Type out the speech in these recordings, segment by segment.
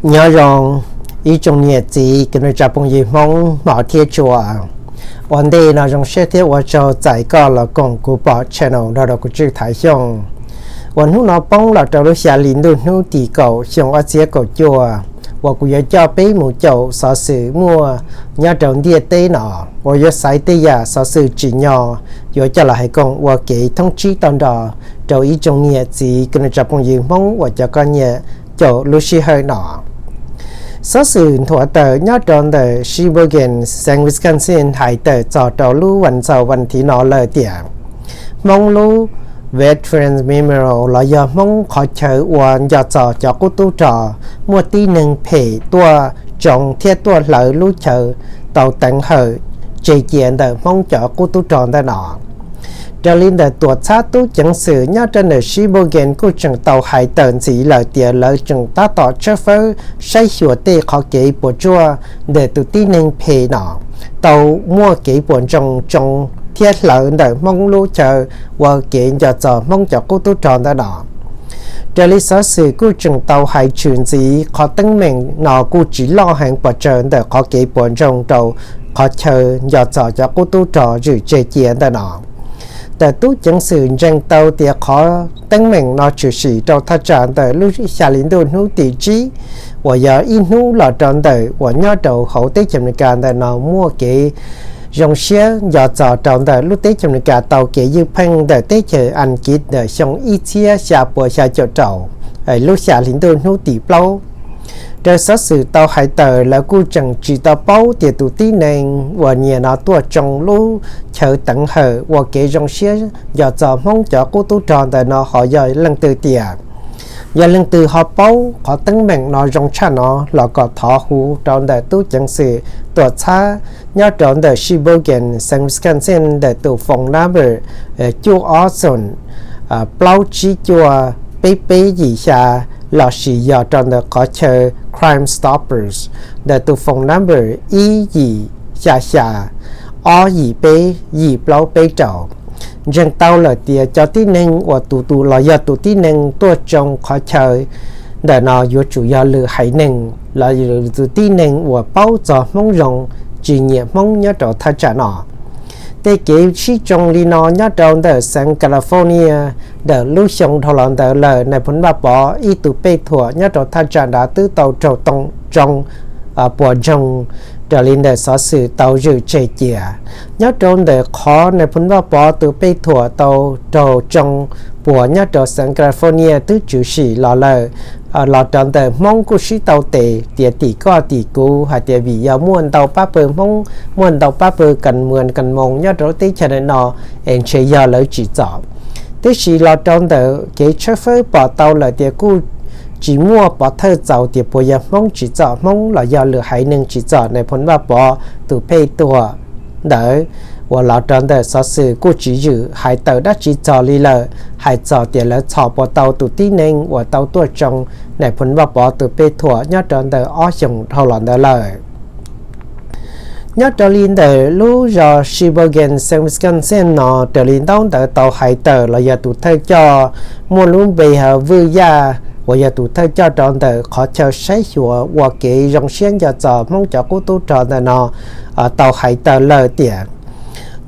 Nyob zoo ib tsoom niam txiv kwv tij neej tsa phooj ywg Hmoob hmov thiab tshua. Ua ntej no zoo siab thiab ua tsaug txais koj los koom kuv pom channel nrog rau kuv Tswj Thaiv Xyooj, uas hnub no poob los rau lub xya hli ntuj hnub tim kaum xyoo ob txhiab kaum cuaj, uas kuv yuav coj peb mus caum xov xwm muaj nyob rau ntiaj teb no, uas yuav xaiv tej yam xov xwm tsim nyog yuav coj los hais koom ua kev thoob tsib tau nrog rau ib tsoom niam txiv kwv tij neej tsa phooj ywg Hmoob uas cov koj nyiam caum lub sij hawm no. Xov xwm nthuav tawm nyob rau ntawm Sheboygan, xeev Wisconsin hais tawm txog rau lub vas xaum vas thiv no lawm tias Hmoob lub Veterans Memorial los yog Hmoob qhov chaw uas nco txog cov qub tub rog muaj tib neeg phem tuaj tsoo thiab tuaj hlawv lub chaw tau teev hawm tseg cia ntawm Hmoob cov qub tub rog ntawm no. Raws li ntawm tuam txhab tub ceev xwm nyob rau ntawm Sheboygan kuj tseem tau hais tawm ntxiv lawm tias lawv tseem tab tom tshawb fawb saib xyuas tej qhov kev puas tsuaj ntawm tus tib neeg phem no tau muaj kev puas ntsoog tsoo thiab hlawv ntawm Hmoob lub chaw ua kev nco txog Hmoob cov qub tub rog ntawm no. Raws li xov xwm kuj tseem tau hais tshwm ntxiv, qhov teeb meem no kuj tsis loj heev pes tsawg ntawm qhov kev puas ntsoog rau qhov chaw nco txog cov qub tub rog zwm tseg cia ntawm no. Ntawm tub ceev xwm ntseeg tau tias qhov teeb meem no tshwm sim rau thaj tsam ntawm lub xya hli ntuj hnub tim tsib uas yog ib hnub los rau ntawm uas nyob rau hauv teb chaws Amelikas ntawm no muaj kev zoo siab nco txog rau ntawm lub teb chaws Amelikas tau kev ywj pheej ntawm teb chaws Askiv ntawm xyoo ib txhiab xya puas xya caum rau, lub xya hli ntuj hnub tim plaub. Raws xov xwm tau hais tawm, lawv kuj tseem tsis tau paub tias tus tib neeg uas nyiam no tuaj tsoo lub chaw teev hawm ua kev zoo siab nco txog Hmoob cov qub tub rog ntawm no ho yog leej twg tiag. Yog leej twg ho paub qhov teeb meem no zoo tshaj no los kom thov hu rau ntawm tub ceev xwm tuam txhab nyob rau ntawm Sheboygan, xeev Wisconsin ntawm tus phone number cuaj ob xoom plaub tsib cuaj peb peb yim xya, lossis yog rau ntawm qhov chaw Crime Stoppers ntawm tus phone number ib yim xya xya ob yim peb yim plaub peb rau. Ntseeg tau lawm tias cov tib neeg uas tus tus los yog tus tib neeg tuaj tsoo qhov chaw ntawm no yuav tsum yog lwm haiv neeg los yog tus tib neeg uas paub txog Hmoob zoo, tsis nyiam Hmoob nyob rau thaj tsam no. Tej kev sib tsoo li no nyob rau ntawm xeev California ntawm lub xyoo dhau los ntawd lawm, nais phoo Vaj Pov ib tug pej thuam nyob rau thaj tsam nrad twb tau raug tsoo puas ntsoog raws li ntawm xov xwm tau zwm tseg cia. Nyob rau ntawm qhov nais phoo Vaj Pov tus pej thuam tau raug tsoo puas nyob rau xeev California twb tshwm sim los lawm, los rau ntawm Hmoob kuj sib tau tes tias tim koj tim kuv hais tias vim yog muaj ntau pab pawg Hmoob, muaj ntau pab pawg kas muas kas moos nyob rau lub teb chaws ntawm no es ntshe yog lawv tsim txom. Tiam sis los rau ntawm kev tshawb fawb pom tau lawm tias kuj tsis muaj pov thawj txaus tias puas yog Hmoob tsim txom Hmoob los yog lwm haiv neeg tsim txom nais phoo Vaj Pov tus pej thuam ntawd, uas los rau ntawm xov xwm kuj tsis zwm hais tawm dab tsi txog li lawm, hais txog tias lawv txhom puas tau tus tib neeg uas tau tuaj tsoo nais phoo Vaj Pov tus pej thuam nyob rau ntawm ob xyoos dhau los ntawd lawm. Nyob rau li ntawm lub zos Sheboygan, xeev Wisconsin no, raws li ntaub ntawv tau hais tawm los yog tus thawj coj muaj lub npe Vwj Yaj uas yog tus thawj coj rau ntawm qhov chaw saib xyuas ua kev zoo siab nco txog Hmoob cov qub tub rog ntawm no tau hais tawm lawm tias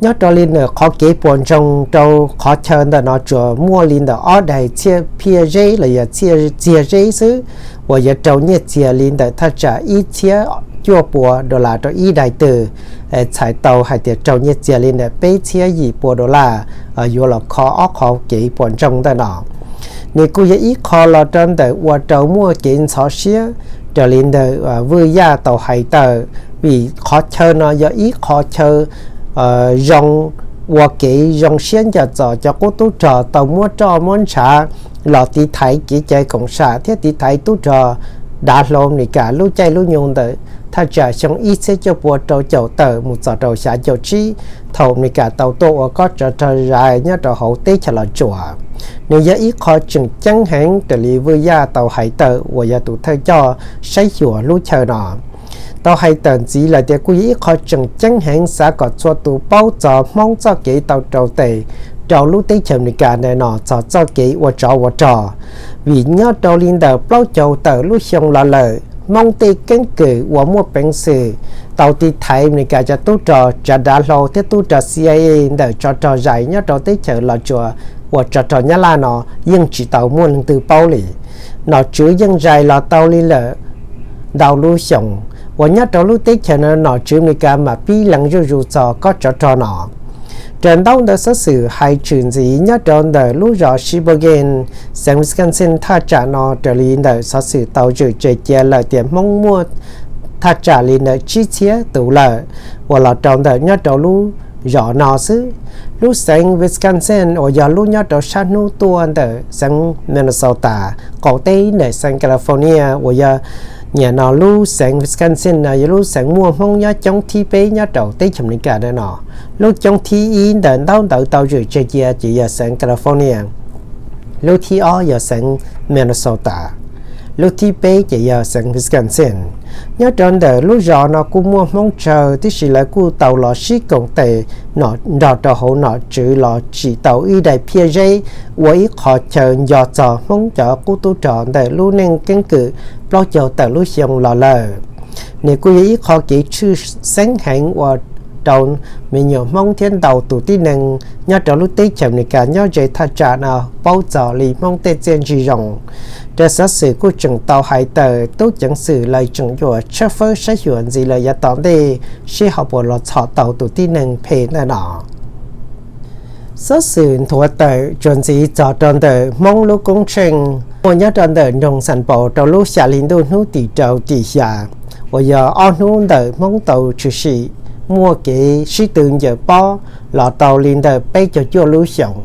nyob rau li ntawm qhov kev puas ntsoog rau qhov chaw ntawm no tsuas muaj li ntawm ob daim txiag phiaj zeb los yog txiag zeb xwb, uas yuav rau nyiaj txiag li ntawm thaj tsam ib txhiab cuaj puas dollar rau ib daim twg, txhais tau hais tias rau nyiaj txiag li ntawm peb txhiab yim puas dollar yuav los kho ob qho kev puas ntsoog ntawm no. Nws kuj yog ib qho los rau ntawm ua rau muaj kev ntxhov siab raws li ntawm Vwj Yaj tau hais tawm, vim qhov chaw no yog ib qho chaw zoo ua kev zoo siab nco txog cov qub tub rog tau muab roj muab ntshav los tiv thaiv kev cai koom sam thiab tiv thaiv tub rog dav hlau Amelikas lub caij lub nyoog ntawm thaj tsam xyoo ib txhiab cuaj puas rau caum tawm mus txog rau xya caum tsib, thaum Amelikas tau tuaj ua kob tsov rog zais nyob rau hauv teb chaws Los Tsuas. Nws yog ib qho tseem ceeb heev raws li Vwj Yaj tau hais tawm uas yog tus thawj coj saib xyuas lub chaw no. Tau hais tawm ntxiv lawm tias kuj yog ib qho tseem ceeb heev, xav kom txhua tus paub txog Hmoob txoj kev tau rau tes rau lub teb chaws Amelikas ntawm no txog txoj kev ua tsov ua rog. Vim nyob rau li ntawm plaub caug tawm lub xyoo los lawm, Hmoob tej keeb kwm uas muaj peev xwm tau tiv thaiv Amelikas cov tub rog tsav dav hlau thiab tub rog CIA ntawm tsov rog zais nyob rau teb chaws Los Tsuas uas tsov rog Nyab Laj no yeej tsis tau muaj leej twg paub li. Nom tswv yeej zais los tau li lawm ntau lub xyoo, uas nyob rau lub teb chaws no nom tswv Amelikas mam pib lees zuj zus txog kob tsov rog no. Raws ntaub ntawv xov xwm hais tshwm ntxiv nyob rau ntawm lub zos Sheboygan, xeev Wisconsin thaj tsam no raws li ntawm xov xwm tau zwm tseg cia lawm tias Hmoob muaj thaj tsam li ntawm tsib txhiab tus lawm uas los rau ntawm nyob rau lub zos no xwb. Lub xeev Wisconsin uas yog lub nyob rau sab hnub tuaj ntawm xeev Minnesota, qaum teb ntawm xeev California uas yog nyiam no lub xeev Wisconsin no yog lub xeev muaj Hmoob nyob coob thib peb nyob rau teb chaws Amelikas no. Lub coob thib ib ntawm ntaub ntawv tau zwm tseg cia ces yog xeev California, lub thib ob yog xeev Minnesota, lub thib peb ces yog xeev Wisconsin. Nyob rau ntawm lub zos no kuj muaj Hmoob tsawg tib si, lawv kuj tau los sib koom tes nrog rau hauv nom tswv los tsim tau ib daim phiaj zeb ua ib qho chaw nco txog Hmoob cov qub tub rog ntawm lub neej keeb kwm plaub caug tawm lub xyoo los lawm. Nws kuj yog ib qho kev tshwj xeeb heev ua rau me nyuam Hmoob thiab ntau tus tib neeg nyob rau lub teb chaws Amelikas nyob ze thaj tsam no paub txog li Hmoob tej txiaj ntsig zoo. Raws xov xwm kuj tseem tau hais tawm tub ceev xwm lawv tseem yuav tshawb fawb saib xyuas ntxiv lawm yav tom ntej seb ho puas los txhom tau tus tib neeg phem ntawm no. Xov xwm nthuav tawm tsuas ntxiv txog rau ntawm Hmoob lub koob tsheej muaj nyob rau ntawm nroog Xas Npaus rau lub xya hli ntuj hnub tim rau tim xya, uas yog ob hnub ntawm Hmoob tau tshwm sim muaj kev sib tw ncaws pob los tau li ntawm peb caug cuaj lub xyoos.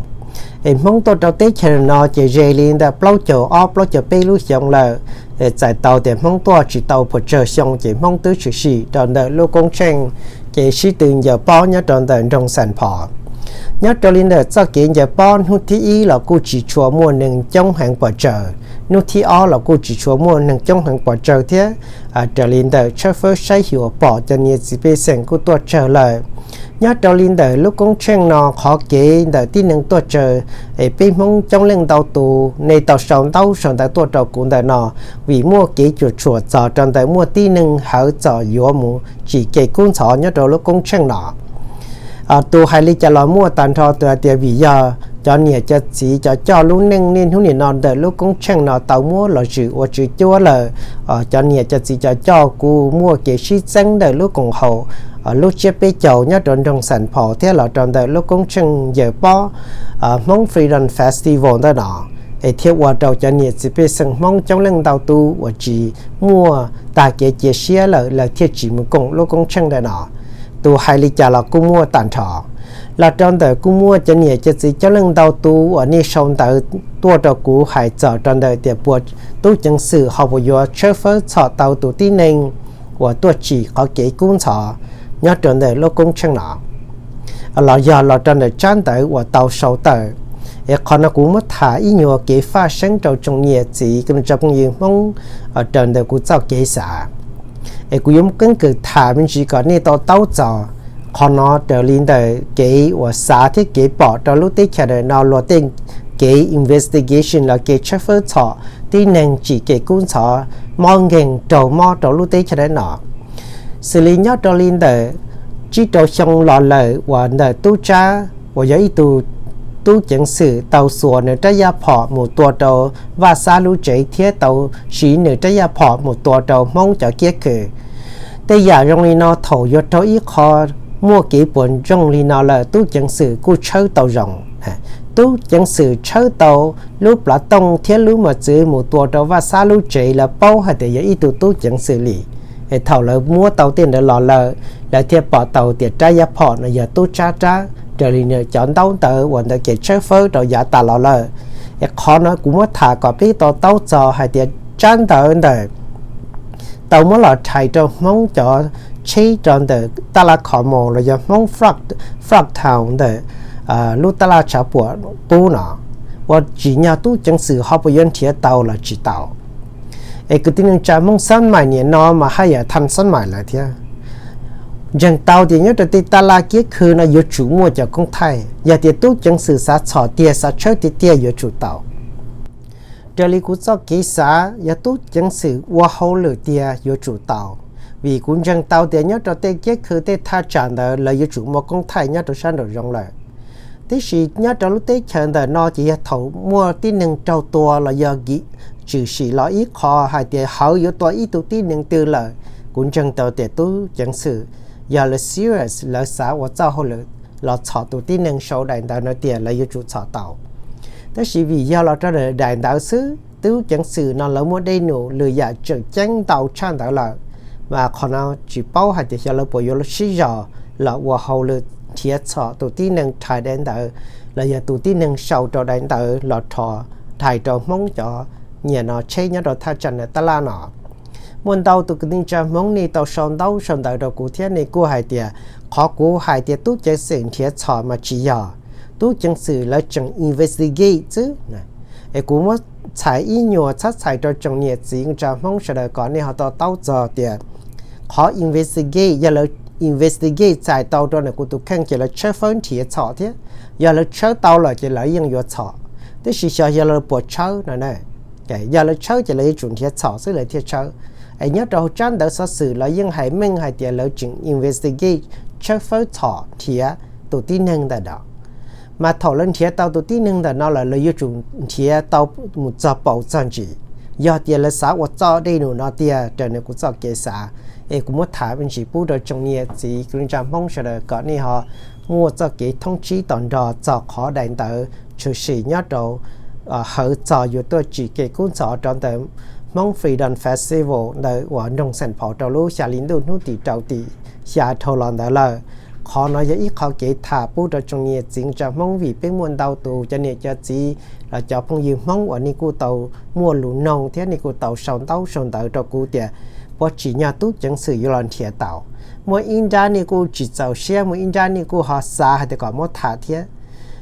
Es Hmoob tuaj rau teb chaws no ces ze li ntawm plaub caug ob plaub caug peb lub xyoos lawm. Txais tau tias Hmoob tuaj tsis tau puas tsawg xyoo ces Hmoob twb tshwm sim rau ntawm lub koob tsheej kev sib tw ncaws pob nyob rau ntawm nroog Xas Npaus. Nyob rau li ntawm txoj kev ncaws pob hnub thib ib los kuj tsis tshua muaj neeg coob heev pes tsawg, hnub thib ob los kuj tsis tshua muaj neeg coob heev pes tsawg thiab. Raws li ntawm tshawb fawb saib xyuas pom cov niam txiv pej xeem kuj tuaj tsawg lawm. Nyob rau li ntawm lub koob tsheej no qhov kev ntawm tib neeg tuaj tsawg, es peb Hmoob coob leej ntau tus nej tau sau ntaub sau ntawv tuaj rau kuv ntawm no, vim muaj kev cuam tshuam txog rau ntawm muaj tib neeg hawv txog yuav mus tsim kev kub ntxhov nyob rau lub koob tsheej no. Tus hais li cas los muaj tag nrho, tus hais tias vim yog cov niam cov txiv cov coj lub neej niaj hnub nim no ntawm lub koob tsheej no tau muab los zwm ua tswv cuab lawm. Cov niam cov txiv cov coj kuj muaj kev sib txeeb ntawm lub koom haum lub tsiab peb caug nyob rau nroog Xas Npaus thiab los rau ntawm lub koob tsheej ncaws pob Hmoob Freedom Festival ntawm no, es thiaj ua rau cov niam txiv pej xeem Hmoob coob leej ntau tus uas tsis muaj tag kev cia siab lawm lawv thiaj tsis mus koom lub koob tsheej ntawm no. Tus hais li cas los kuj muaj tag nrho. Los rau ntawm kuj muaj cov niam cov txiv coob leej ntau tus uas nej sau ntawv tuaj rau kuv hais txog rau ntawm tias puas tub ceev xwm ho puas yuav tshawb fawb txhom tau tus tib neeg uas tuaj tsim qhov kev kub ntxhov nyob rau ntawm lub koob tsheej no, los yog los rau ntawm tsab ntawv uas tau sau tawm. Es qhov no kuv muab tham ib nyuag kev faj seeb rau tsoom niam txiv kwv tij phooj ywg Hmoob raws ntawm kuv txoj kev xav. Es kuv yuav muaj keeb kwm tham me ntsis kom nej tau taub txog qhov no raws li ntawm kev uas xav thiab kev pom rau lub teb chaws ntawm no luag tej kev investigation los kev tshawb fawb txhom tib neeg tsim kev kub ntxhov mob nkeeg raug mob rau lub teb chaws ntawm no. Xws li nyob rau li ntawm tsib rau xyoo los lawm uas ntawm tub tsab uas yog ib tug tub ceev xwm tau xuas nws rab yaj phom mus tua rau Vaj Xab lub tsev thiab tau siv nws rab yaj phom mus tua rau Hmoob cov kiab khw. Tej yam zoo li no thaum yuav raug ib qho muaj kev puas ntsoog li no lawm tub ceev xwm kuj tshawb tau zoo. Tub ceev xwm tshawb tau lub plav tooj thiab lub mos txwv mus tua rau Vaj Xab lub tsev, lawv paub hais tias yog ib tug tub ceev xwm li. Es thaum lawv muab tau tej ntawd los lawm, lawv thiaj pom tau tias rab yaj phom no yog tub tsab rab raws li nws cov ntaub ntawv uas ntawm kev tshawb fawb rau yav tas los lawm. Es qhov no kuv muab tham kom peb tau taub txog hais tias tsab ntawv ntawm tau muab los rhais rau Hmoob cov tsheb rau ntawm taj laj Kho Mos los yog Hmoob Frog Town ntawm lub taj laj tshav puam qub no, ua tsim nyog tub ceev xwm ho puas yuav nrhiav tau los tsis tau. Es kwv tij neej tsa Hmoob xab mais nim no mas haj yam thaj xab mais lawm thiab. Ntseeg tau tias nyob rau tej taj laj kiab khw no yuav tsum muaj cov koob thaij, yog tias tub ceev xwm xav txhom tiag xav tshawb tiag tiag yuav tsum tau. Raws li kuv txoj kev xav, yog tub ceev xwm ua hauj lwm tiag yuav tsum tau, vim kuv ntseeg tau tias nyob rau tej kiab khw tej thaj tsam ntawd lawv yuav tsum muaj koob thaij nyob rau sab nraum zoov lawm. Tiam sis nyob rau lub teb chaws ntawm no ces yog thaum muaj tib neeg raug tua los yog tshwm sim los ib qho hais tias hawv yuav tua ib tug tib neeg twg lawm, kuv ntseeg tau tias tub ceev xwm yog lawv serious, lawv xav ua txoj hauj lwm los txhom tus tib neeg sau daim ntawv no tiag lawv yuav tsum txhom tau. Tab sis vim yog los rau daim ntawv xwb, tub ceev xwm no lawv muaj dej num lwm yam tseem ceeb ntau tshaj ntawd lawm, mas qhov no tsis paub hais tias xyov lawv puas yuav sib zog los ua hauj lwm nrhiav txhom tus tib neeg rhais daim ntawv los yog tus tib neeg sau rau daim ntawv los rho rhais rau Hmoob cov nyiam no tsheb nyob rau thaj tsam ntawm tab laj no. Muaj ntau tus kwv tij neej tsa Hmoob nej tau sau ntaub sau ntawv rau kuv thiab nej kuj hais tias qhov kuv hais tias tub ceev xwm nrhiav txhom mas tsis yog, tub ceev xwm lawv tseem investigate xwb. Es kuv muab txhais ib nyuag txhab txhais rau tsoom niam txiv neej tsa Hmoob sawv daws kom nej ho to taub txog tias qhov investigate yog lawv investigate txais tau rau ntawm kuv tus kheej ces lawv tshawb fawb nrhiav txhom thiab. Yog lawv tshawb tau lawm ces lawv yeej yuav txhom, tiam sis xyov yog lawv puas tshawb no. Yog lawv tshawb ces lawv yuav tsum nrhiav txhom xwb lawv thiaj tshawb. Es nyob rau hauv tsab ntawv xov xwm lawv yeej hais meej hais tias lawv tseem investigate, tshawb fawb txhom nrhiav tus tib neeg ntawm no. Mas thaum lawv nrhiav tau tus tib neeg ntawm no lawm lawv yuav tsum nrhiav tau mus txog paus txog ntsis. Yog tias lawv xav ua txoj dej num no tiag raws nws kuv txoj kev xav, es kuv muab tham me ntsis pub rau tsoom niam txiv kwv tij neej tsa Hmoob sawv daws kom nej ho muaj txoj kev thoob tsib to nrog txog qhov daim ntawv tshwm sim nyob rau hawv txog yuav tuaj tsim kev kub ntxhov rau ntawm Hmoob Freedom Festival ntawm uas nroog Xeem Phaum rau lub xya hli ntuj hnub tim rau tim xya dhau los ntawd lawm. Qhov no yog ib qho kev tham pub rau tsoom niam txiv neej tsa Hmoob vim peb muaj ntau tus cov niam cov txiv los cov phooj ywg Hmoob uas nej kuj tau muaj lus noog thiab nej kuj tau sau ntaub sau ntawv rau kuv tias puas tsim nyog tub ceev xwm yuav los nrhiav tau. Muaj ib nrab nej kuj tsis txaus siab, muaj ib nrab nej kuj ho xav hais tias kom muab tham thiab.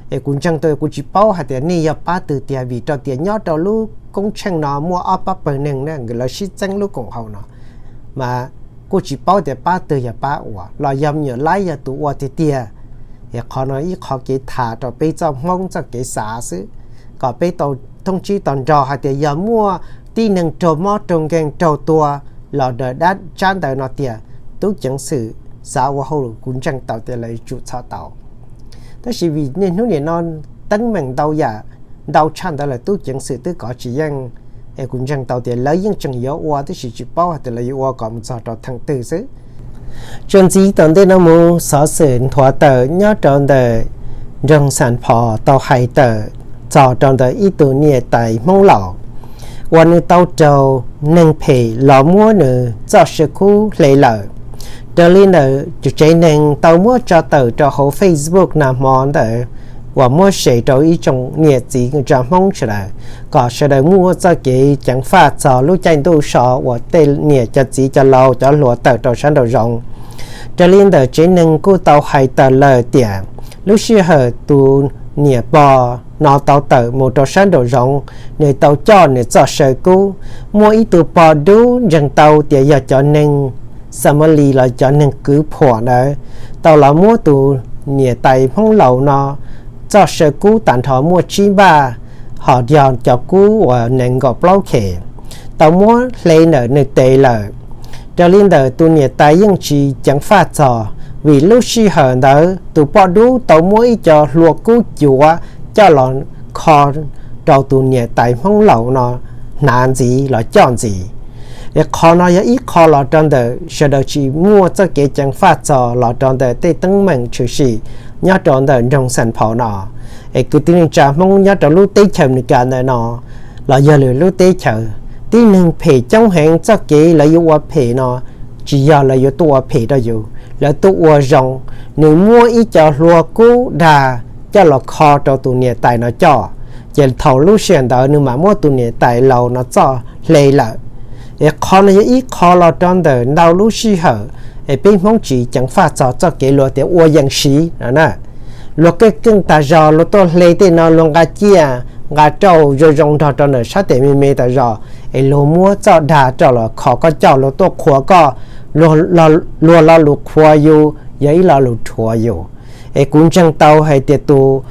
Es kuv ntseeg tau kuv tsis paub hais tias nej yog pab twg tiag vim rau tias nyob rau lub koob tsheej no muaj ob pab pawg neeg na lawv sib txeeb lub koom haum no, mas kuj tsis paub tias pab twg yog pab ua los yog me nyuam laib yog tus ua tiag tiag. Es qhov no ib qho kev tham rau peb txoj Hmoob txoj kev xav xwb, kom peb tau thoob tsib to nrog hais tias yog muaj tib neeg raug mob raug nkeeg raug tua los raws dab tsab ntawv no tiag, tub ceev xwm xav ua hauj lwm kuv ntseeg tau tias lawv yuav tsum txhom tau. Tab sis vim niaj hnub nim no teeb meem ntau yam ntau tshaj ntawd lawm tub ceev xwm twb kov tsis yeej, es kuv ntseeg tau tias lawv yeej tseem yuav ua tab sis tsis paub hais tias lawv yuav ua kom mus txog rau theem twg xwb. Txuas ntxiv tom ntej no mus xov xwm nthuav tawm nyob rau ntawm nroog Xas Phos tau hais tawm txog rau ntawm ib tug niam tais Hmoob laus uas nws tau raug neeg phem los muab nws txoj saw kub hle lawm. Raws li ntawm tsev neeg tau muab tso tawm rau hauv Facebook nag hmo ntawd uas muab share rau ib tsoom niam txiv neej tsa Hmoob sawv daws kom sawv daws muaj txoj kev ceev faj txog lub caij ntuj so uas tej niam cov txiv cov laus cov hluas tawm rau sab nraum zoov. Raws li ntawm tsev neeg kuj tau hais tawm lawm tias lub sij hawm tus niam pog no tau tawm mus rau sab nraum zoov, nws tau coj nws txoj saw kub. Muaj ib tug pog dub ntseeg tau tias yog cov neeg Xas Mas Lis los cov neeg kwv phuam ntawd tau los muab tus niam tais Hmoob laus no txoj saw kub tag nrho muaj tsib npaj, ho yog cov kub uas nees nkaum plaub khes, tau muab hle ntawm nws tes lawm. Raws li ntawm tus niam tais yeej tsis ceev faj txog, vim lub sij hawm ntawd tus poj dub tau muab ib co hlua kub cuav coj los kho rau tus niam tais Hmoob laus no hnav ntxiv los coj ntxiv. Es qhov no yog ib qho los rau ntawm sawv daws tsis muaj txoj kev ceev faj txog los rau ntawm tej teeb meem tshwm sim nyob rau ntawm nroog Xas Phos no. Es kwv tij neej tsa Hmoob nyob rau lub teb chaws Amelikas ntawm no los yog lwm lub teb chaws, tib neeg phem coob heev, txoj kev lawv yuav ua phem no tsis yog lawv yuav tuaj ua phem rau yus, lawv tuaj ua zoo. Nws muab ib co hlua kub dag coj los kho rau tus niam tais no coj, ces thaum lub sij hawm ntawd nws mam muab tus niam tais laus no txoj hle lawm. Es qhov no yog ib qho los rau ntawm ntau lub sij hawm es peb Hmoob tsis ceev faj txog txoj kev luag tias ua yees siv no na. Luag keej keej tas zog luag tuaj hle tej no luag nqa ciaj nqa rauj zoo zoo nrog rau ntawm sab tes me me tas zog, es luag muab txoj dag rau los kho koj coj luag tuaj qhuas koj, luag lo lus qhuas yus yog ib lo lus rhuav yus. Es kuv ntseeg tau hais tias tus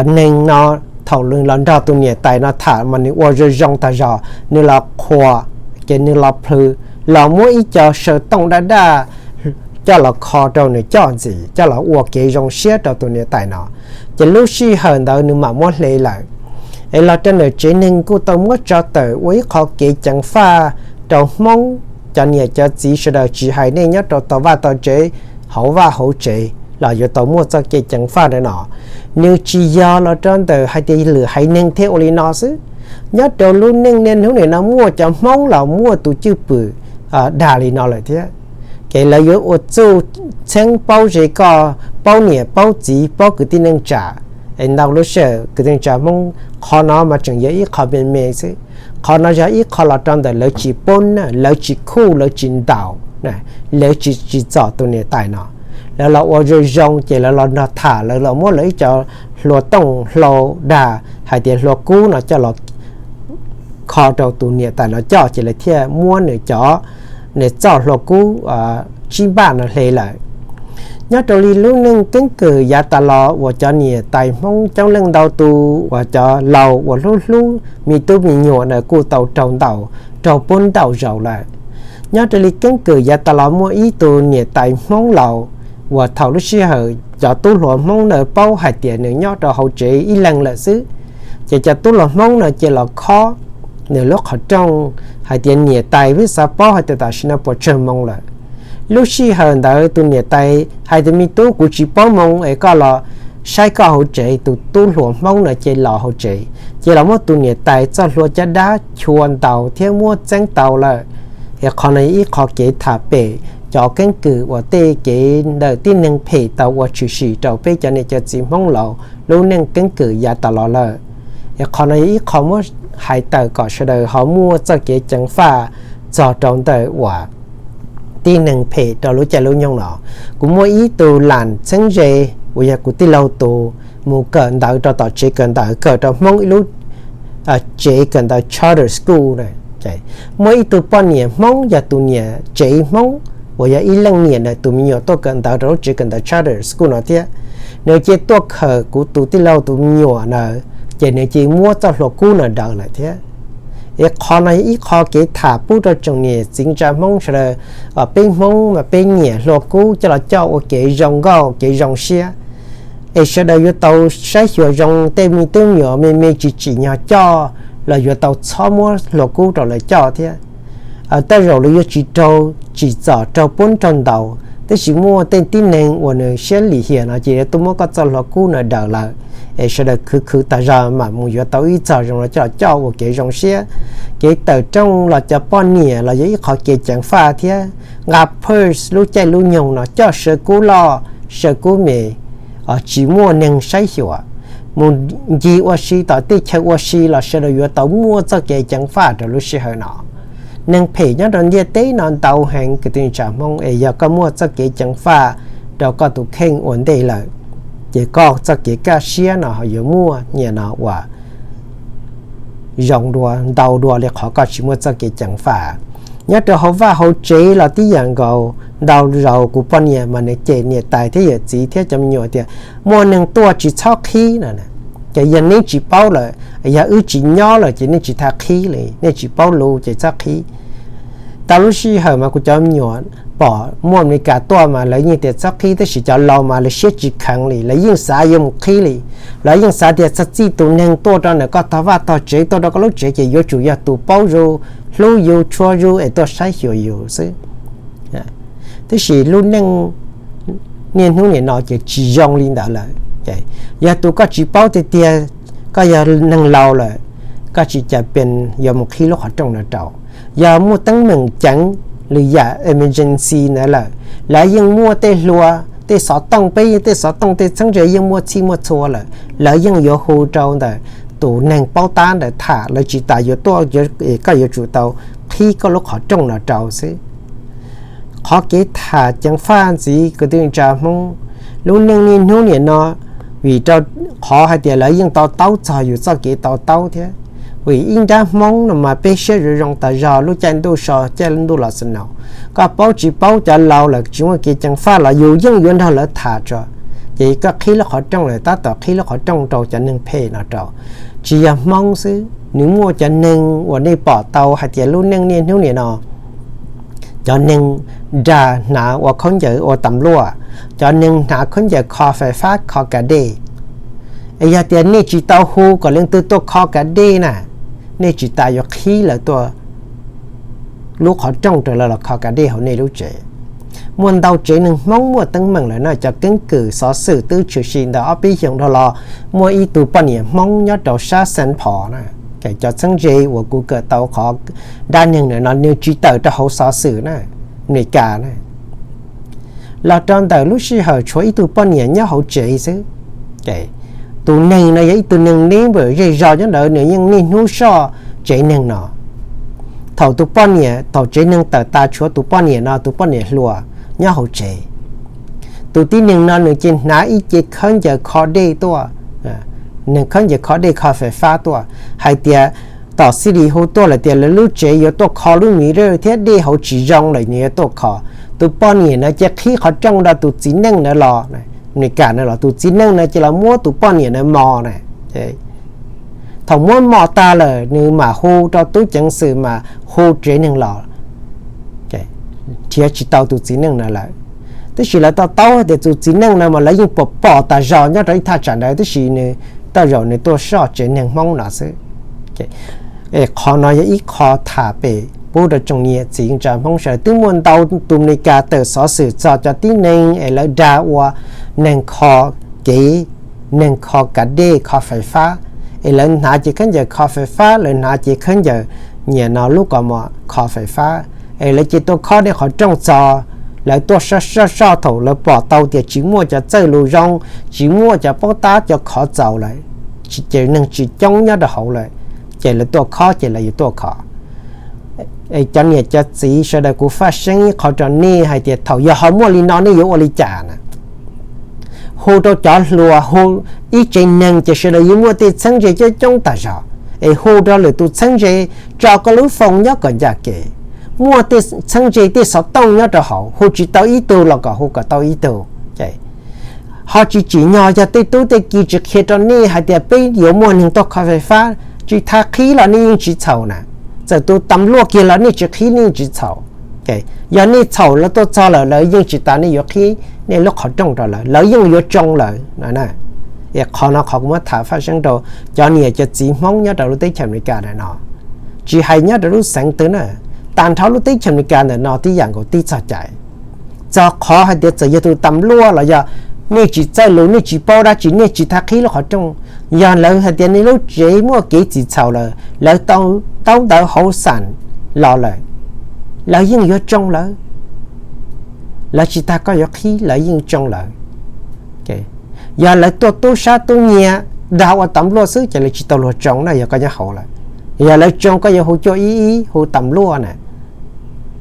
neeg no thaum nws los nrog tus niam tais no tham mas nws ua zoo zoo tag zog, nws los qhuas, ces nws los plhws, los muab ib co saw tooj daj daj coj los kho rau nws coj ntxiv, coj los ua kev zoo siab rau tus niam tais no. Ces lub sij hawm ntawd nws mam muab hle lawm. Es los rau ntawm tsev neeg kuj tau muab tso tawm ua ib qho kev ceev faj rau Hmoob cov niam cov txiv sawv daws, tsis hais nej nyob rau tog vaj tog tsev, hauv vaj hauv tsev los yuav tau muaj txoj kev ceev faj ntawm no. Nws tsis yog los rau ntawm hais tias lwm haiv neeg thiaj ua li no xwb. Nyob rau lub neej niaj hnub nim no muaj cov Hmoob los muaj tus cwj pwm dag li no lawm thiab. Ces lawv yuav ua txuj txheeb paub ze koj, paub niam paub txiv, paub kwv tij neej tsa. Es ntau lub sij hawm kwv tij neej tsa Hmoob qhov no mas tseem yog ib qho me me xwb. Qhov no yog ib qho los rau ntawm lawv tsis poob na, lawv tsis khuj, lawv tsis ntaus, lawv tsis tsim txom tus niam tais no. Lawv los ua zoo zoo ces lawv los nrog tham, lawv los muab lawv ib co hlua tooj hlau dag hais tias hlua kub no coj los kho rau tus niam tais no coj, ces lawv thiaj muab nws cov, nws txoj hlua kub tsib npaj no hle lawm. Nyob rau li lub neej keeb kwm yav tas los uas cov niam tais Hmoob coob leej ntau tus uas cov laus uas hlub hlub me tub me nyuam ntawd kuj tau raug ntaus, raug puab ntaus zaus lawm. Nyob rau li keeb kwm yav tas los muaj ib tug niam tais Hmoob laus uas thaum lub sij hawm cov tub hluas Hmoob ntawd paub hais tias nws nyob rau hauv tsev ib leeg lawm xwb, ces cov tub hluas Hmoob no cia los khob nws lub qhov rooj hais tias niam tais, peb xav paub hais tias tam sim no puas tsawg moo lawm. Lub sij hawm ntawd tus niam tais hais tias me tub, kuv tsis paub moo es koj los saib koj hauv tsev. Tus tub hluas Hmoob no cia los hauv tsev, cia los muab tus niam tais txoj hlua caj dab chua ntaus thiab muab txeeb tau lawm. Es qhov no yog ib qho kev tham pem cov keeb kwm uas tej kev ntawm tib neeg phem tau ua tshwm sim rau peb cov niam cov txiv Hmoob laus lub neej keeb kwm yav tas los lawm. Es qhov no yog ib qho muab hais tawm kom sawv daws ho muaj txoj kev ceev faj txog rau ntawm uas tib neeg phem rau lub caij lub nyoog no. Kuv muaj ib tug lam txheeb ze uas yog kuv tij laug tus mus kawm ntawv rau tom tsev kawm ntawv, kawm rau Hmoob ib lub tsev kawm ntawv charter school. Muaj ib tug poj niam Hmoob yog tus niam tsev Hmoob uas yog ib leej niam ntawm tus me nyuam tuaj kawm ntawv rau lub tsev kawm ntawv charter school no thiab. Nws cia tuaj kawm kuv tus tij laug tus me nyuam ntawd, ces nws cia muab txoj hlua kub no daws lawm thiab. Es qhov no yog ib qho kev tham pub rau tsoom niam txiv ntsa Hmoob sawv daws, peb Hmoob mas peb nyiam hlua kub coj los coj ua kev zoo nkauj kev zoo siab. Es sawv daws yuav tau saib xyuas zoo tej me tub me nyuam me me tsis tsim nyog coj los yuav tau txhob muab hlua kub rau lawv coj thiab. Tej zaum lawv yuav tsis raug tsim txom raug puab raug ntaus, tab sis muaj tej tib neeg uas nws siab lim hiam no ces yuav tuaj muab koj txoj hlua kub no daws lawm. Es sawv daws khwv khwv tag zog mam mus yuav tau ib txoj zoo los coj los coj ua kev zoo siab. Kev tawm rooj los cov poj niam los yog ib qho kev ceev faj thiab. Nqa purse lub caij lub nyoog no coj saw kub loj saw kub me, tsis muaj neeg saib xyuas, mus ncig ua si tom tej chaw ua si los sawv daws yuav tau muaj txoj kev ceev faj rau lub sij hawm no. Neeg phem nyob rau ntiaj teb no ntau heev kwv tij neej tsa Hmoob, es yog koj muaj txoj kev ceev faj rau koj tus kheej ua ntej lawm, ces koj txoj kev kaj siab no ho yuav muaj nyiam no uas zoo dua ntau dua li qhov koj tsis muaj txoj kev ceev faj. Nyob rau hauv vaj hauv tsev los tib yam nkaus, ntau zaus kuv poj niam mas nws cem niam tais thiab yawm txiv thiab cov me nyuam tias muaj neeg tuaj tsis txhob qhib no. Ces yog neb tsis paub lawm, yog wb tsis nyob lawm ces nej tsis tas qhib li, nej tsis paub lus ces txhob qhib. Tau lub sij hawm mas kuv cov me nyuam pom muaj Amelikas tuaj mas lawv yeej tias txhob qhib, tab sis cov laus mas lawv siab tsis kheev li, lawv yeej xav yuav mus qhib li. Lawv yeej xav tias txog txij tus neeg tuaj rau ntawm koj tog vaj tog tsev, tuaj rau koj lub tsev ces yuav tsum yog tus paub yus, hlub yus, tshua yus es tuaj saib xyuas yus xwb. Tab sis lub neej niaj hnub nim no ces tsis zoo li ntawd lawm. Yog tus koj tsis paub tiag tiag, koj yog neeg laus lawm, koj tsis cas pes yuav mus qhib lub qhov rooj no rau. Yog muaj teeb meem ceev, lwm yam emergency ntawd lawm, lawv yeej muaj tej hlua, tej xov tooj, peb tej xov tooj tej txheeb ze yeej muaj txhij muaj txhua lawm, lawv yeej yuav hu rau ntawm tus neeg paub tab ntawd tham, lawv tsis tas yuav tuaj, koj yuav tsum tau qhib koj lub qhov rooj no rau xwb. Qhov kev tham ceev faj ntxiv kwv tij neej tsa Hmoob, lub neej niaj hnub nim no, vim rau qhov hais tias lawv yeej to taub txog yus txoj kev to taub thiab. Vim ib nrab Hmoob no mas peb siab zoo zoo tas zog, lub caij ntuj so caij ntuj los snow. Koj paub tsis paub, cov laus lawm tsis muaj kev ceev faj los yus yeej yuav nrog lawv tham tso. Ces koj qhib lub qhov rooj lawm tab tom qhib lub qhov rooj rau cov neeg phem no rau. Tsis yog Hmoob xwb, nws muaj cov neeg uas nej pom tau hais tias lub neej niaj hnub nim no, cov neeg dag hnav ua khaub ncaws ua tas luaj, cov neeg hnav khaub ncaws kho fais fab kho kas dej. Es yog tias nej tsis tau hu kom leej twg tuaj kho kas dej na, nej tsis tas yuav qhib lawv tuaj lub qhov rooj rau lawv los kho kas dej hauv nej lub tsev. Muaj ntau tsev neeg Hmoob muaj teeb meem lawm na, cov keeb kwm xov xwm twb tshwm sim ntawm ob peb xyoos dhau los, muaj ib tug poj niam Hmoob nyob rau sab Xeev Phos na, cov txheeb ze uas kuv kawm tau qhov dab neeg ntawm no nws tsis tawm rau hauv xov xwm na, Amelikas na. Los rau ntawm lub sij hawm tshuav ib tug poj niam nyob hauv tsev xwb. Tus neeg no yog ib tug neeg neb npam zej zog nyob ntawd, nws yeej niaj hnub soj tsev neeg no. Thaum tus poj niam, thaum tsev neeg tawm tas tshuav tus poj niam no, tus poj niam hluas nyob hauv tsev. Tus tib neeg no nws ces hnav ib ce khaub ncaws kho dej tuaj, neeg khaub ncaws kho dej kho fais fab tuaj, hais tias tom xij li hu tuaj lawm tias lawv lub tsev yuav tuaj kho lub miv raj thiab dej hauv tsis zoo lawm nws yuav tuaj kho. Tus poj niam no ces qhib qhov rooj rau tus txiv neej ntawd los, Amelikas no los tus txiv neej no ces los muab tus poj niam na mos na. Thaum muab mos tag lawm nws mam hu rau tub ceev xwm mas hu tsev neeg los nrhiav tsis tau tus txiv neej no lawm. Tab sis lawv to taub tias tus txiv neej no mas lawv yeej pom pom tas zog nyob rau ib thaj tsam ntawd, tab sis nws tej zaum nws tuaj soj tsev neeg Hmoob no xwb. Qhov no yog ib qho tham pem pub rau tsoom niam txiv ntsa Hmoob sawv daws. Twb muaj ntau tus Amelikas tawm xov xwm txog cov tib neeg es lawv dag ua neeg kho kev, neeg kho kav dej kho fais fab, es lawv hnav ces khaub ncaws kho fais fab, lawv hnav ces khaub ncaws nyiam no lub kos mos kho fais fab, es lawv ces tuaj khob dej qhov rooj txog, lawv tuaj soj soj soj thaum lawv pom tau tias tsis muaj cov txawj lus zoo, tsis muaj cov paub tab cov khov txaus lawm, ces neeg tsis coob nyob rau hauv lawm, ces lawv tuaj khob ces lawv yuav tuaj kho. Cov niam cov txiv sawv daws, kuv faj seeb ib qho rau nej hais tias thaum yog ho muaj li no nej yuav ua li cas na? Hu rau cov hluas, hu ib tsev neeg ces sawv daws yuav muaj tej txheeb ze coob coob tas zog, es hu rau lwm tus txheeb ze, tso koj lub foos nyob kom ncaj kev. Muaj tej txheeb ze tej xov tooj nyob rau hauv, hu tsis tau ib tug los kom hu kom tau ib tug. Ho tsis tsim nyog yog tej tub tej ki tsis qhia rau nej hais tias peb yuav muaj neeg tuaj kho fais fab, tsis tas qhib los nej yeej tsis txhaum na. Txawm tus tas luaj kiag los nej tsis qhib nej yeej tsis txhaum. Yog nej txhaum lawv tuaj txog lawm lawv yeej tsis tas nej yuav qhib nej lub qhov rooj rau lawv, lawv yeej yuav tsoo lawm. Es qhov no qhov kuv muab tham faj seeb rau cov niam cov txiv Hmoob nyob rau lub teb chaws Amelikas ntawm no, tsis hais nyob rau lub xeev twg na, tag nrho lub teb chaws Amelikas ntawm no tib yam nkaus tib txoj cai. Txog qhov hais tias txawm yog tus tas luaj los yog nej tsis txawj lus nej tsis paub dab tsi nej tsis tas qhib lub qhov rooj, yog lawv hais tias nej lub tsev muaj kev txim txhaum lawm lawv tau taub ntawv hauv xam los lawm, lawv yeej yuav tsoo lawv. Lawv tsis tas koj yuav qhib lawv yeej tsoo lawv. Yog lawv tuaj tub sab tub nyiag dag ua tas luaj xwb ces lawv tsis tau luag tsoo na yog koj nyob hauv lawm. Yog lawv tsoo koj yuav hu cuaj ib ib hu tas luaj na.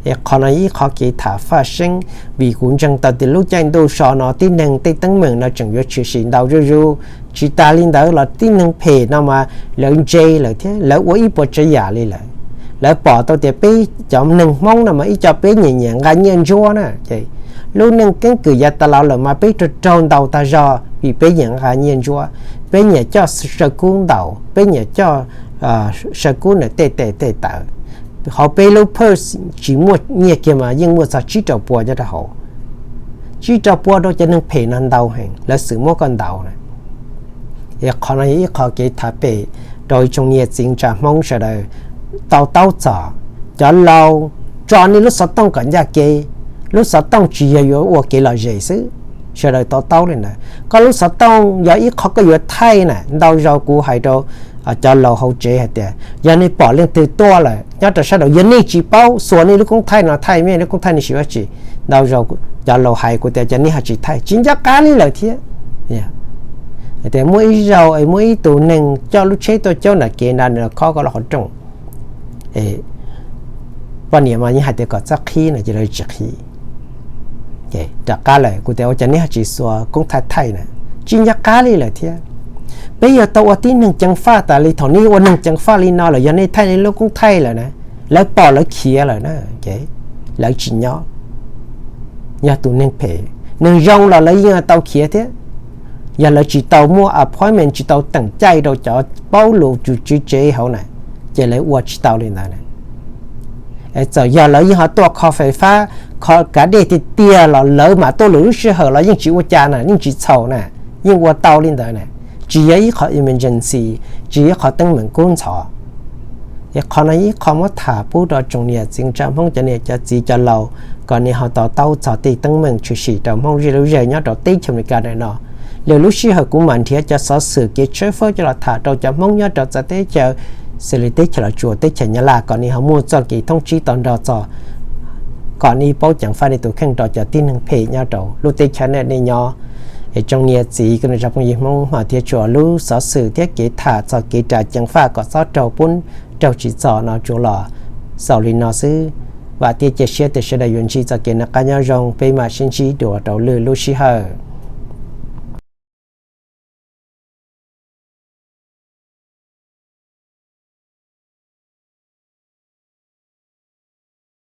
Es qhov no ib qho kev tham faj seeb, vim kuv ntseeg tau tias lub caij ntuj so no tib neeg tej teeb meem no tseem yuav tshwm sim ntau zuj zus. Tsis tas li ntawd los tib neeg phem no mas lawv ntse lawm thiab lawv ua ib puas tsav yam li lawm. Lawv pom tau tias peb cov neeg Hmoob no mas ib co peb nyiam nyiam nqa nyiaj ntsuab na ces lub neej keeb kwm yav tas los lawm mas peb raug raug ntaus tag zog vim peb nyiam nqa nyiaj ntsuab, peb nyiam coj saw kub ntaus, peb nyiam coj saw kub ntawm tej tes tej taw. Hauv peb lub purse tsis muaj nyiaj kiag mas yeej muaj txog tsib rau pua nyob rau hauv. Tsib rau pua rau cov neeg phem no ntau heev, lawv xwm muab koj ntaus na. Es qhov no yog ib qho kev tham pem rau ib tsoom niam txiv ntsa Hmoob sawv daws tau taub txog. Cov laus, tso nej lub xov tooj kom ncaj kev, lub xov tooj tsis yog yuav ua kev lom zem xwb. Sawv daws to taub li ntawd, koj lub xov tooj yog ib qho koj yuav thaij na. Ntau zaus kuv hais rau cov laus hauv tsev hais tias yog nej pom leej twg tuaj lawm nyob rau sab nraud, yog nej tsis paub, xuas nej lub koob thaij no thaij, nej lub koob thaij nej siv dab tsi? Ntau zaus cov laus hais kuv tias cov nej ho tsis thaij, tsis nco qab li lawm thiab. Hais tias muaj ib zaug es muaj ib tug neeg coj lub tsheb tuaj caub nram kev nrad, nws los khob koj lub qhov rooj. Poj niam mas yeej hais tias kom txhob qhib no ces lawv tsis qhib. Rov qab lawm kuv tias ua cas nej ho tsis xuas koob thaij thaij na? Tsis nco qab li lawm thiab. Peb yuav tau ua tib neeg ceev faj tas li thaum nej ua neeg ceev faj li no lawm, yog nej thaij nej lub koob thaij lawm na, lawv pom lawv khiav lawm na, lawv tsis nyob. Yog tus neeg phem, neeg zoo los lawv yeej tau khiav thiab. Yog lawv tsis tau muaj appointment, tsis tau teem caij rau cov paub lus tswv tsev hauv na, ces lawv ua tsis tau li ntawd na. Txawm yog lawv yeej ho tuaj kho fais fab, kho kav dej tiag tiag los lawv mam tuaj lwm lub sij hawm los yeej tsis ua cas na, yeej tsis txhaum na, yeej ua tau li ntawd na. Tsis yog ib qho emergency, tsis yog ib qho teeb meem kub ntxhov. Ces qhov no ib qho muab tham pub rau tsoom niam txiv tsa Hmoob, cov niam cov txiv cov laus, kom nej ho to taub txog tej teeb meem tshwm sim rau Hmoob zej lub zog nyob rau teb chaws Amelikas ntawm no. Lwm lub sij hawm kuv mam nrhiav cov xov xwm kev tshawb fawb coj los tham rau cov Hmoob nyob rau txawv teb chaws, xws li teb chaws Los Tsuas, teb chaws Nyab Laj, kom nej ho muaj txoj kev thoob tsib to nrog txog, kom nej paub ceev faj nej tus kheej rau cov tib neeg phem nyob rau lub teb chaws nej nyob. Es tsoom niam txiv kwv tij neej tsa phooj ywg Hmoob, hmov thiab tshua, lub xov xwm thiab kev tham txog kev ras ceev faj kom txhob raug pub raug tsim txom no tsuas los xaus li no xwb. Vam thiab cia siab tias sawv daws yuav ntsib txoj kev noj qab nyob zoo, peb mam sib ntsib dua rau lwm lub sij hawm.